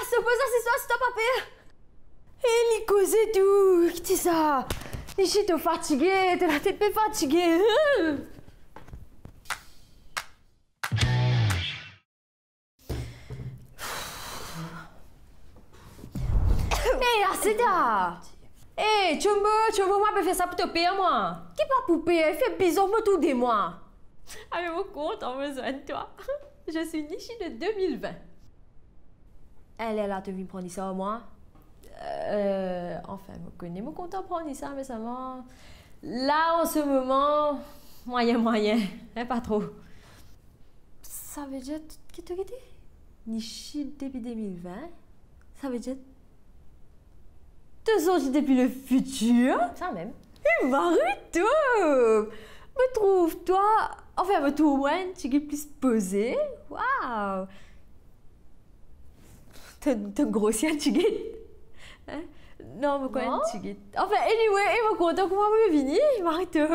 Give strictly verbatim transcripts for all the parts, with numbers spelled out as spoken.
Poz asiz twa, asiz twa, pa per. E li koze tou, ki ti sa? Nishi, to fatige, to latet pe fatige. Ey, ase ta! Ey, Chombo, Chombo, mo pa pe fer sa pou to per, mwa. Ki pa pou per? Fer bizar mo tour de mwa. Ah, me mo kontan mo zwenn twa. Je suis Nishi de deux mille vingt. Eh, lerla to vinn pran li sa ar mwa? Euh, anfin, mo kone mo kontan pran li sa, me selman la, an se moman, mwayin, mwayin, hein, pa tro. Savedir ki to gete Nishi depi deux mille vingt? Savedir to sorti depi le futur? Sa mem. Eh, mari to! Mo trouv twa, anfin, mo trouv mwa enn tigit plis poze. Waw! To, to grosi enn tigit. Hein? Non, mo krwar enn tigit. Anfin, anyway, e mo kontan kouma mo vini, mari to.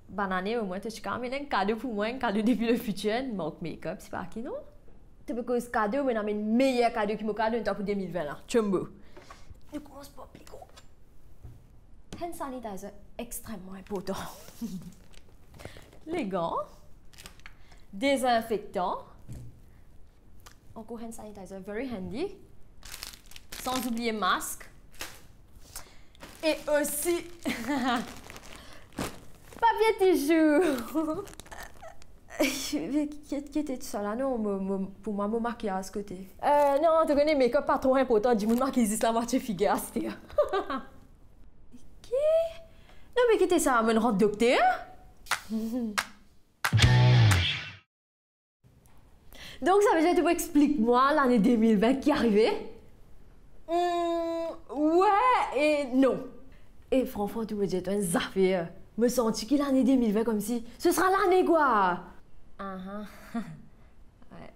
Bann ane, omwin to ti kav amenn enn kado pou mwa, enn kado depi le futur, enn mark makeup, sepa ki, non? To pe koz kado, mo amenn meyer kado ki mo kav donn twa pou deux mille vingt la. Chombo. Nou koumans par pli gro. Hand sanitizer, extreman inportan. Legan. Dezinfektan. Ankor hand sanitizer, very handy. San oubliye mask. E osi, papie tizou. Ki, ki, ki ti sa la, non, mo, mo, pou mwa, mo makiyaz kote? Euh, non, to kone, makeup pa tro inportan, dimoun makiy zis lamwatie figir aster. Ki? Non, me ki ti sa, mo rant dokter? Donk, savedir to pou explik mwa lane deux mille vingt ki arive? Hmm, wi e non. E fran fran, to pou dir twa enn zafer. Mo santi ki lane deux mille vingt koumsi, se sera lane, kwa. Aha. Wi.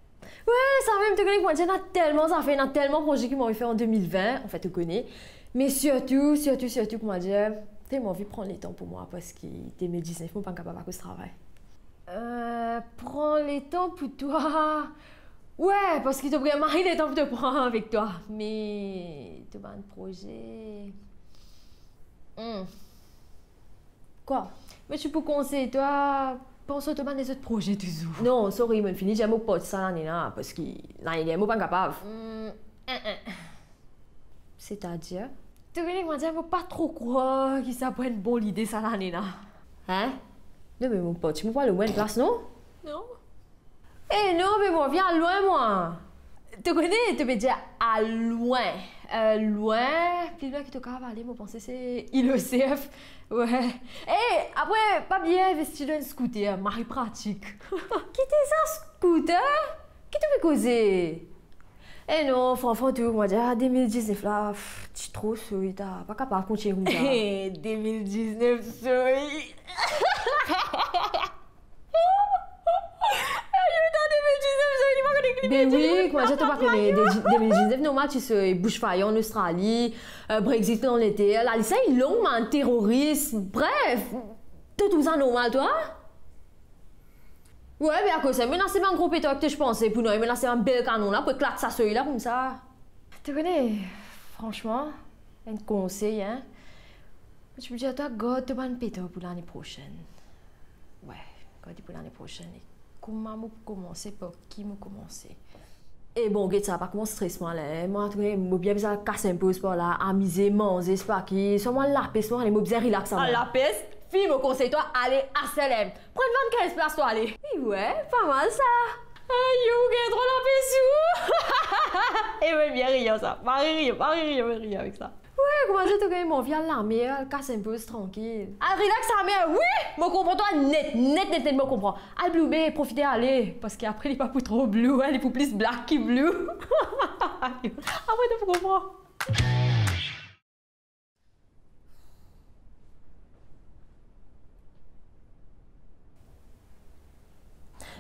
Wi, sa mem, to kone kouma dir, ena telman zafer, ena telman proze ki mo anvi fer an deux mille vingt, anfin, to kone. Me sirtou, sirtou, sirtou, kouma dir, mo anvi pran letan pou mwa, parski deux mille dix-neuf, mo pa kapav akoz travay. Euh, pran letan pou twa. Wi, parski to pou gagn mari letan pou to pran avek twa. Me to bann proze. Hmm. Kwa? Me ti pou konsey twa, pans ar to bann lezot proze touzour. Non, sorry, mo fini dir mo pa ti sa lane la, parski lane dernie mo pa kapav. Hmm, eh, eh. Setadir? To kone kouma dir, mo pa tro krwar ki sa pou enn bon lide sa lane la. Hein? Non, me mo pa ti, mo pou al omwin enn plas, non? Non. Eh non, me mo anvi al lwin, mwa. To kone, to pe dir al lwin. Euh, lwin, pli lwin ki to kapav ale, mo panse se Ile aux Cerfs. Wi. Eh, apre, pa bliye investi dan enn scooter, mari pratik. Ki ti sa, scooter? Ki to pe koze? Eh non, fran fran tou, mo dir, ah, deux mille dix-neuf la, pff, ti tro soy, ta pa kapav kontign koumsa. Eh, deux mille dix-neuf soy. Eh, yo, dan deux mille dix-neuf soy, li pa kone ki li pe dir. Be wi, kouma dir to pa kone, de-, deux mille dix-neuf, normal, ti soy, bushfire an Ostrali, euh, Brexit an Angleterre, lalis la long, man, teroris, bref, to trouv sa normal, twa? Wi, be akoz sa, mo ena se bann gro peto ki to ti panse pou nou, mo ena se bann bel kanon la pou eklat sa soy la koumsa. To kone, fransman, enn konsey, hein. Mo ti pou dir twa, gard to bann peto pou lane prosenn. Wi, gard li pou lane prosenn. E kouma mo pou koumanse, par ki mo koumanse? E bon, get sa, pa koumans stres mwa la, hein. Mwa, antouka, mo bien bizin kas enn poz par la, amize, manze, sepa ki, swa mo al lapes, mo ale, mo bizin relax mwa. Al lapes? Fi, mo konsey twa, ale H L M. Pran bann kinz plas, to ale. Wi, pa mal sa. Ayo, ou gagn tro lapes ou. E mo bien riyan sa. Mari riyan, mari riyan, mari riyan avek sa. Wi, kouma dir to gagn, mo anvi al lamer, al kas enn poz trankil. Al relax lamer, wi, mo konpran twa net, net, net, net, mo konpran. Al blue bay, profite ale, parski apre li pa pou tro blue, hein, li pou plis black ki blue. Apre to pou konpran.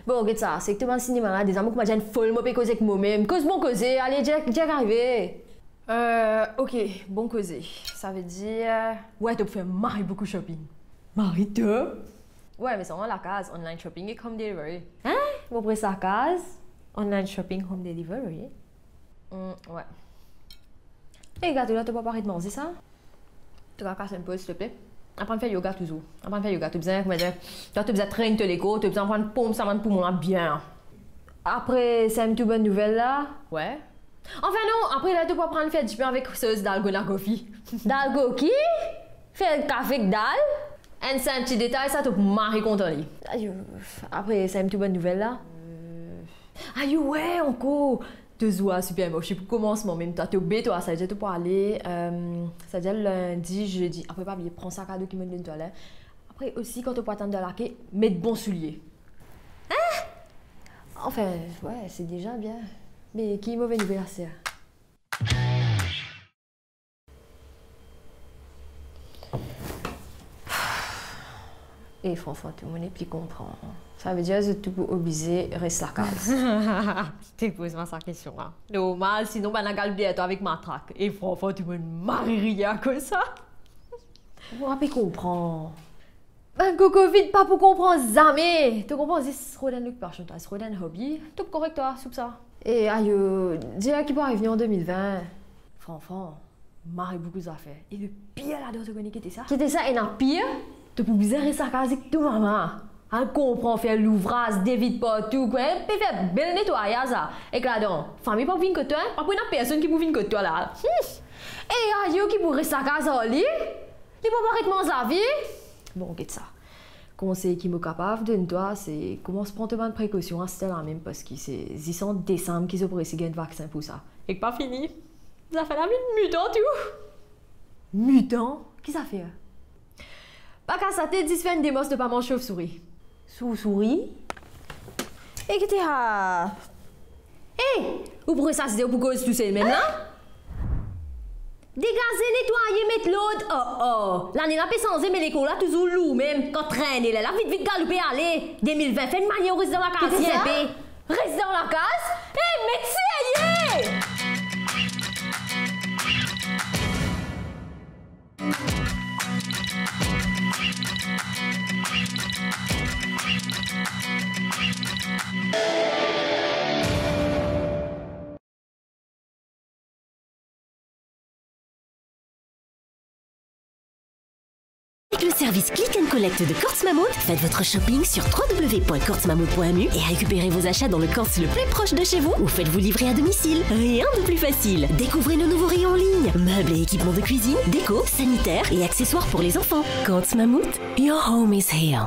Bon, get sa, seki to bann sinema la, deza mo kouma dir enn fol, mo pe koze ek momem. Koz bon koze, ale, direk, direk arive. Euh, ok, bon koze. Savedir, wi, to pou fer mari boukou shopping. Mari to? Wi, me selman lakaz, online shopping ek home delivery. Hein? Mo pres lakaz? Online shopping, home delivery? Hmm, ouais. E gato la, to pa pou aret manze sa? To kapav kas enn poz, silteple? Aprann fer yoga touzour. Aprann fer yoga, to bizin, koumadir, to bizin trenn to lekor, to bizin aprann ponp sa bann poumon la bien. Apre sa, enn tou bonn nouvel la. Ouais. Anfin non, apre la, to pou aprann fer dipin avek soz dalgona coffee. Dalgo ki? Fer kafe ek dal? Enn sinp ti detay sa, to pou mari kontan li. Ayo, apre sa, enn tou bonn nouvel la. Euh, ayo, ouais, ankor. To zour a sipermarse pou koumansman mem, twa, to be twa, savedir to pou ale, euh, savedir lindi, zedi. Apre pa bliye pran sa kado ki mo donn twa la. Apre osi, kan to pou atann dan lake, met bon soulie. Hein? Anfin, ouais, se deza bien. Me ki move nouvel aster? E franchman, to mo nepli konpran. Savedir zot tou pou oblize res lakaz. Ti poz mwa sa kestion la. Normal, sinon bann la gal pliy twa avek matrak. E franchman, to mo mari riye akoz sa. Mo pa pe konpran. Bann koko vid pa pou konpran zame. To konpran, zis rod enn lokipasion twa, zis rod enn hobi. Tou korek twa, soup sa. E ayo, dir ki pou ariv nou an de mil vin. Franchman, mari boukou zafer. E le pir ladan, to kone ki ete sa? Ki ete sa? Ena pir? To pou bizin res lakaz ek to mama. Al konpran, fer louvraz, devid partou, kwe, pe fer bel netwayaz la. Ek ladan, fami pa pou vinn kot twa, pa pou ena personn ki pou vinn kot twa la. Hmm. E ayo ki pou res lakaz ar li? Li pa pou aret manz lavi? Bon, get sa. Konsey ki mo kapav donn twa, se koumans pran to bann prekosion aster la mem, parski se zis an desam ki zot pou resi gagn vaksin pou sa. Ek pa fini, zafer la vinn mitan tou. Mitan? Ki zafer? Pa kas latet, zis fer enn demars de pa manz sovsouri. Sovsouri? E ki ete sa? Ey, ou pou res asize, ou pou koz tousel mem la? Degaze, netwaye, met lord. Oh, oh. Lane la pe sanze, me lekor la touzour lour mem. Kan trene, lerla vit, vit galoupe ale. De mil vin, fer enn manier ou res dan lakaz. Ki ete sa? Res dan lakaz? Ey, met serye! Avec le service Click and Collect de Courts Mammouth, faites votre shopping sur trois W point courts mammouth point M U et récupérez vos achats dans le Courts le plus proche de chez vous ou faites-vous livrer à domicile. Rien de plus facile. Découvrez nos nouveaux rayons en ligne. Meubles et équipements de cuisine, déco, sanitaire et accessoires pour les enfants. Courts Mammouth, your home is here.